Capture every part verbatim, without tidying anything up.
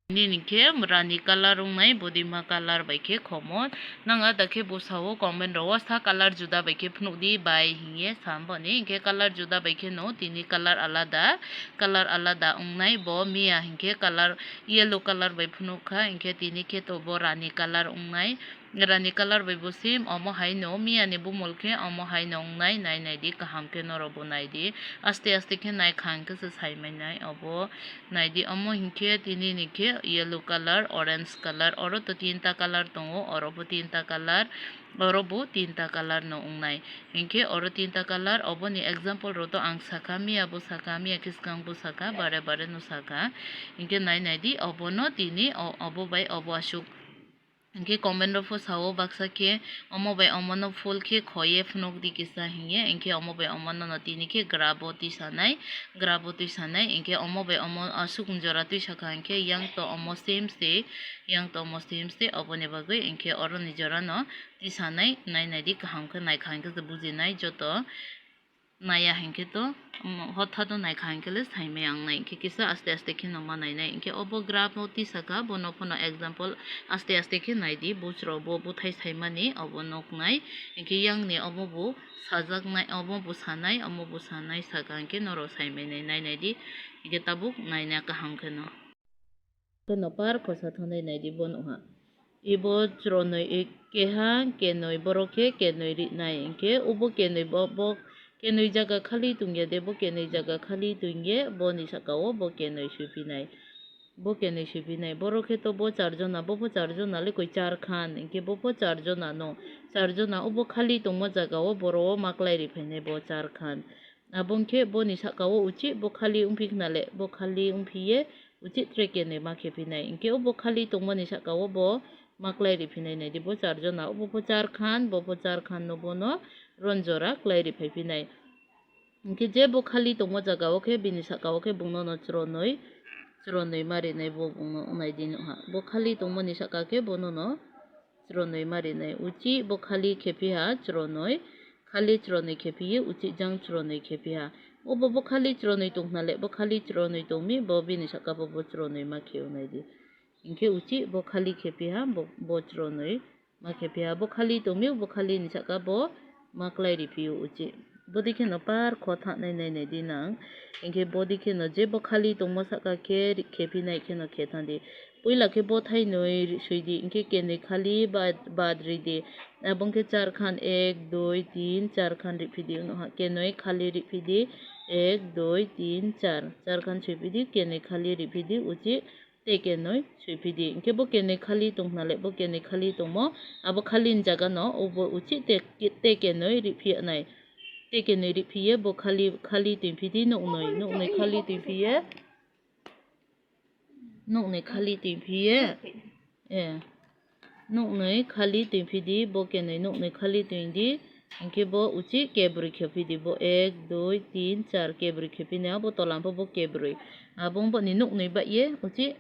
Nini khe rani colour wngnai, bodima colour bai khe khomo. Nang ada khe bwsao comment rao sa colour juda bai khe phunuk di bai hingye sam boni. Hinkhe colour juda bai khe no tini colour alada, colour alada wngnai bo miya hinkhe colour yellow colour bai phunuk kha, hinkhe tini khe to bo rani colour wngnai. Rani colour bai bo same omo hai no, miya ni bumul khe omo hai no wngnai, nai nai di kaham khe norok bo nai di. Aste aste khe nai kha hinkhe se sai mai nai obo. Nai di, omo hinkhe tini ni khe yellow colour, orange colour, oro to tinta colour tongo, oro bo tinta colour, oro bo tinta colour no wngnai. Hinkhe oro tinta colour, oboni example rok to ang sakha, miya bo sakha, miya khe swkang bo sakha, bare bare no sakha. Hinkhe nai nai di, obono tini o-, obo bai obo aswk. Hinkhe comment rok pho sao baksa khe, omo bai omo no full khe khoye phunuk di kisa hingye, hinkhe omo bai omo no tini khe graph o twi sanai, graph o twi sanai, hinkhe omo bai omo aswk jora twi sakha hinkhe yang to omo same se, yang to omo same se, oboni bagwi hinkhe oro ni jora no twi sanai, nai nai di kaham khe nai kha hinkhe se bujinai joto. Naiya hinkhe to, um, hothato naikha hinkhe le saimai ang nai, hinkhe kisa aste aste kheno ma nainai. Hinkhe obo graph o tisaka, bono phano example aste aste khe naidi, bujrok bo bwthai saimani obo nuknai. Hinkhe yang ni omo bo sajaknai, omo bo sanai, omo bo sanai saka hinkhe norok saimai nai, nai naidi. Hinkhe tabuk naina kaham kheno. Kheno par khosa thonai naidi bono ha. Ibo chwronwi i keha kenwi borok khe kenwi rinai hinkhe ubo kenwi bo, bo kenwi jaga khali tongya de, bo kenwi jaga khali tongye boni saka o bo kenwi swiphinai. Bo kenwi swiphinai. Borok khe to bo char jona, bo pho char jona le koi char khan hinkhe bo pho char jona no. Char jona ubo khali tongma jaga o borok o maklai riphainai bo char khan. Abo hinkhe boni saka o uchi bo khali wngphi khna le, bo khali wngphi ye uchi tre kenwi ma khephinai. Hinkhe obo khali tongmani saka o bo maklai riphinai naidi, bo char jona, obo pho char khan, bo pho char khan no bono ron jora klai riphai phinai. Hinkhe je bo khali tongma jaga o khe bini saka o khe bungno no chwronwi, chwronwi ma rinai bo bungno naidi nukha. Bo khali tongmani saka khe bono no chwronwi ma rinai. Uchi bo khali khephi ha chwronwi, khali chwronwi khephi ye uchi jang chwronwi khephi ha. Obo bo khali chwronwi tong khna le, bo khali chwronwi tongmi, bo bini saka bo, bo chwronwi ma kheo naidi. Hinkhe uchi bo khali khephi ha, bo, bo chwronwi ma khephi ha. Bo khali tongmi, bo khali ni saka bo ma klai riphi o uchi. Bodi kheno par kho thanai nai naidi nang. Hinkhe bodi kheno je bo khali tongma saka khe ri-, khephi nai kheno khe thandi. Puila khe bo thainwi ri-, swidi, hinkhe kenwi khali bad, bad ridi. Abo hinkhe char khan ek, dui, tin, char khan riphidi, uno ha kenwi khali riphidi, ek, dui, tin, char. Char khan swipidi, kenwi khali riphidi, uchi tei kenwi swipidi. Hinkhe bo kenwi khali tong khna le, bo kenwi khali tongmo, abo khali ni jaga no, obo uchi tei, tei kenwi riphi nai. Tei kenwi riphi ye bo khali, khali tongphidi nuknwi, nuknwi khali tongphi ye. Nuknwi khali tongphi ye. Eh. Nuknwi khali tongphidi, bo kenwi nuknwi khali tongdi. Hinkhe bo uchi kebrwi khephidi, bo ek, dui, tin, char kebrwi khephinai, abo tola pho bo kebrwi. Abo wngbo ni nuknwi bai ye uchi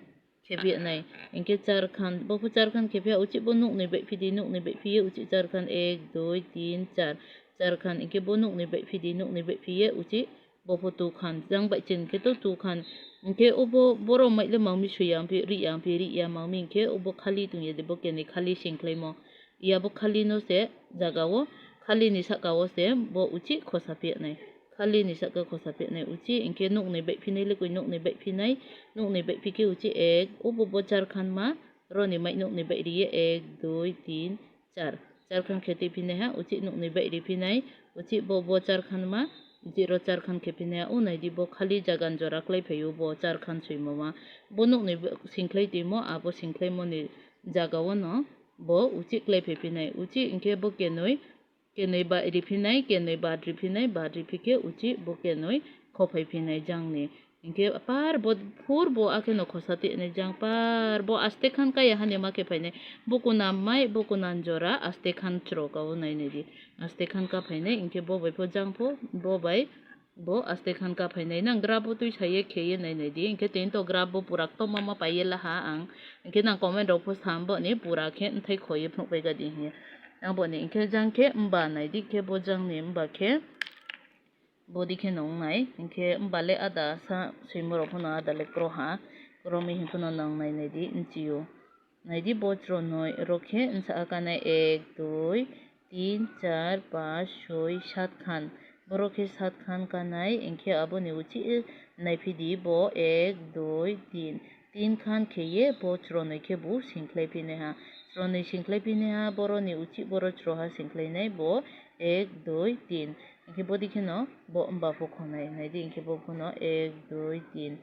khephi nai. Hinkhe char khan, bo pho char khan khephi ha, uchi bo nuknwi baihphidi, nuknwi baihphi ye uchi char khan, ek, dui, tin, char. Char khan hinkhe bo nuknwi baihphidi, nuknwi baihphi ye uchi bo pho tu khan, jang bai chen khe to tu khan. Hinkhe obo borok mai le mangmi sui ya phi, ri ya phi, ri ya mangmi hinkhe obo khali tong ya de, bo kenwi khali sing khlaimo. Ya bo khali no se jaga o, khali ni saka o se bo uchi khosa phi nai. Khali ni saka khosa phi nai uchi, hinkhe nuknwi baihphi nai le koi nuknwi baihphi nai, nuknwi baihphi khe uchi ek, obo bo char khan ma, roni mai nuknwi baih ri ye ek, dui, tin, char. Char khan khe twi phinai ha, uchi nuknwi baih ri phinai, uchi bo, bo char khan ma, uchi ro char khan khe phinai ha, o nai di bo khali jaga ni jora klai phai o bo char khan swimo ma. Bo nuknwi sing khlai twimo, abo sing khlaimo ni jaga o no bo uchi klai phai phinai. Uchi hinkhe bo kenwi, kenwi ba ri phinai, kenwi bad ri phinai, bad ri phi khe uchi bo kenwi khophai phinai jang ni. Hinkhe par bo phur bo akheno khosa twi nai jang par bo aste khan kaya hani ma khe phainai. Bo kuna mai, bo kuna jora aste khan chwro ka o nai nai di. Aste khan ka phainai, hinkhe bo bai pho jang pho, bo bai bo aste khan ka phainai. Nang graph bo twi saiye kheye nai nai di. Hinkhe tini to graph bo pura tongma ma paiye laha ang. Hinkhe nang comment rok pho sam bo ni pura khe nthai khoye phunuk pai ga di hinkhe. Ang bo ni hinkhe jang khe mba nai di khe bo jang ni mba khe. Bodi khe no wngnai, hinkhe mba le ada sa swimo rok phano ada le kroha. Romwi hwnkheno nwng nai naidi, nchio. Naidi bo chwrwnwi, oro khe nsa kanai ek, dui, tin, char, panch, soi, sat khan. Borok khe sat khan kanai, hinkhe aboni uchi naiphidi bo ek, dui, tin. Tin khan kheye bo chwrwnwi khe bo singkhlai phinaiha. Chwrwnwi singkhlai phinaiha, boroni uchi boro chwraha singkhlainai bo ek, dui, tin. Hinkhe bodi kheno bo wmba pho khonai, naidi hinkhe bo phano ek, dui, tin.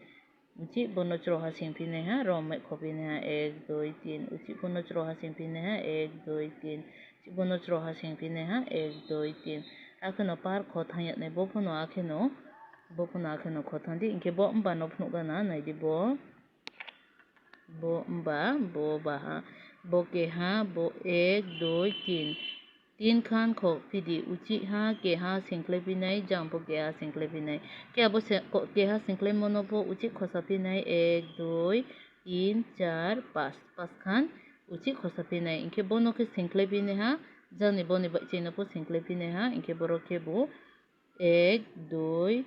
Uchi bono chwraha singphinaiha, rom mai khophinaiha, ek, dui, tin. Uchi bono chwraha singphinaiha, ek, dui, tin. Uchi bono chwraha singphinaiha, ek, dui, tin. Akheno par kho thangyaknai, bo phano akheno, bo phano akheno kho thangdi. Hinkhe bo wmba no phunukgana, naidi bo. Bo wmba, bo baha, bo keha, bo ek, dui, tin. Tin khan khok phidi, uchi ha keha singkhlai phinai, jang bo keha singkhlai phinai. Khe abo se-, ko-, keha singkhlai mano bo uchi khosa phinai, ek, dui, tin, char, panch. Panch khan uchi khosa phinai. Hinkhe bono khe singkhlai phinaiha, jangni boni baichino bo singkhlai phinaiha, hinkhe borok khe bo ek, dui,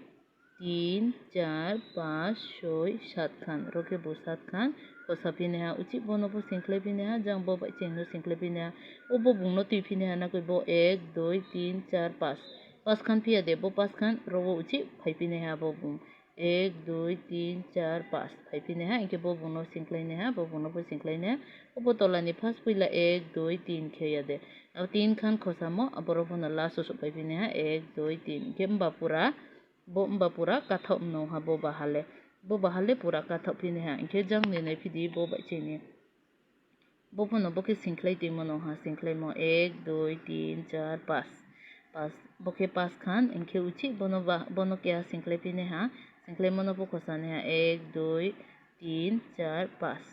tin, char, panch, soi, sat khan. Oro khe bo sat khan. Khosa phinaiha, uchi bono bo singkhlai phinaiha, jang bo baichino singkhlai phinaiha. O bo bungno twi phinaiha, nakoi bo ek, dui, tin, char, panch. Panch khan phiya de, bo panch khan oro o uchi phai phinaiha bo bung. Ek, dui, tin, char, panch. Phai phinaiha, hinkhe bo bungno singkhlainaiha, bo bungno bo singkhlainaiha. O bo tolani first puila ek, dui, tin khe ya de. Abo tin khan khosamo, aborok phano last o sok phai phinaiha, ek, dui, tin. Hinkhe wmba pura, bo wmba pura kathok mano ha bo bahale. Bo bahale pura kathok phinaiha, hinkhe jangni naiphidi bo baichini. Bo phano bo khe singkhlai twi mano ha, singkhlaimo ek, dui, tin, char, panch. Panch, bo khe panch khan, hinkhe uchi bono ba, bono keha singkhlai phinaiha, singkhlai mano bo khosanaiha, ek, dui, tin, char, panch.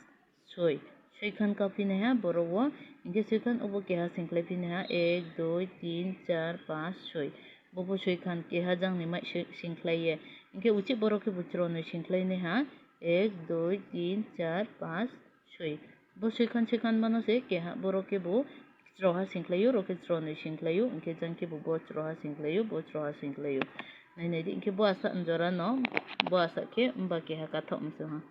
Soi. Soi khan kaphinaiha borok o. Hinkhe soi khan obo keha singkhlai phinaiha. Ek, dui, tin, char, panch, soi. Bobo soi khan keha jangni mai soi singkhlaiye. Hinkhe uchi borok khe bo chwrwnwi singkhlainaiha. Ek, dui, tin, char, panch, soi. Bo soi khan soi khan mano se keha borok khe bo chwraha singkhlaio, rok khe chwrwnwi singkhlaio. Hinkhe jang khe bo, bo chwraha singkhlaio, bo chwraha singkhlaio. Nai nai di, hinkhe bo asa jora no, bo asa khe wmba keha kathok mswha.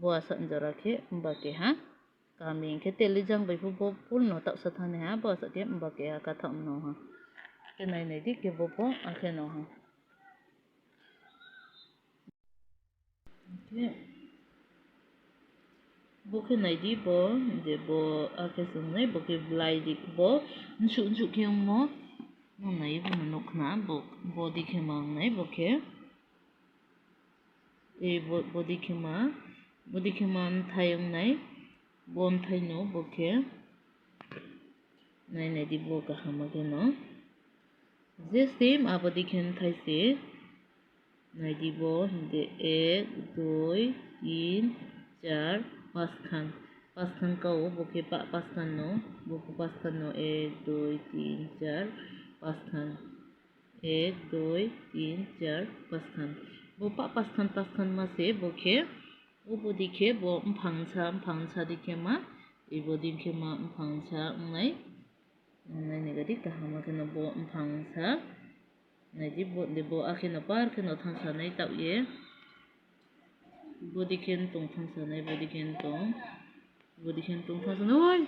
Bo asa jora khe wmba keha kami hinkhe teli jang bai phu bo full no tapsa thani ha, bo asa khe wmba keha kathok no ha. Khe nai nai di khe bo pho akhe no ha. Khe bo khe nai di bo, je bo akhe chwng nai bo khe blai di bo nsuk nsuk khe wngmo. Nung nai bo no nuk khna bo, bo di khe mang nai bo khe. Tei bo, bo di khe ma, bo di khe ma bwthai wngnai, bo bwthai no bo khe. Nai nai di bo kaham ma khe no. Je same abo di khe bwthai se. Nai di bo hwnkhe ek, dui, tin, char, panch khan. Panch khan ka o, bo khe pa-, panch khan no, bo khe panch khan no, ek, dui, tin, char, panch khan. Ek, dui, tin, char, panch khan. Bo pa-, panch khan, panch khan ma se bo khe, o bo di khe bo mphang sa, mphang sa di khe ma, e bo di khe ma mphang sa wngnai. Wngnai ni gadi kaham ma khe no bo mphang sa. Nai di bo, de bo akhe no par khe no thang sa nai tao ye. Bo di khe tong thang sa nai, bo di khe tong. Bo di khe tong thang sa nai, oi.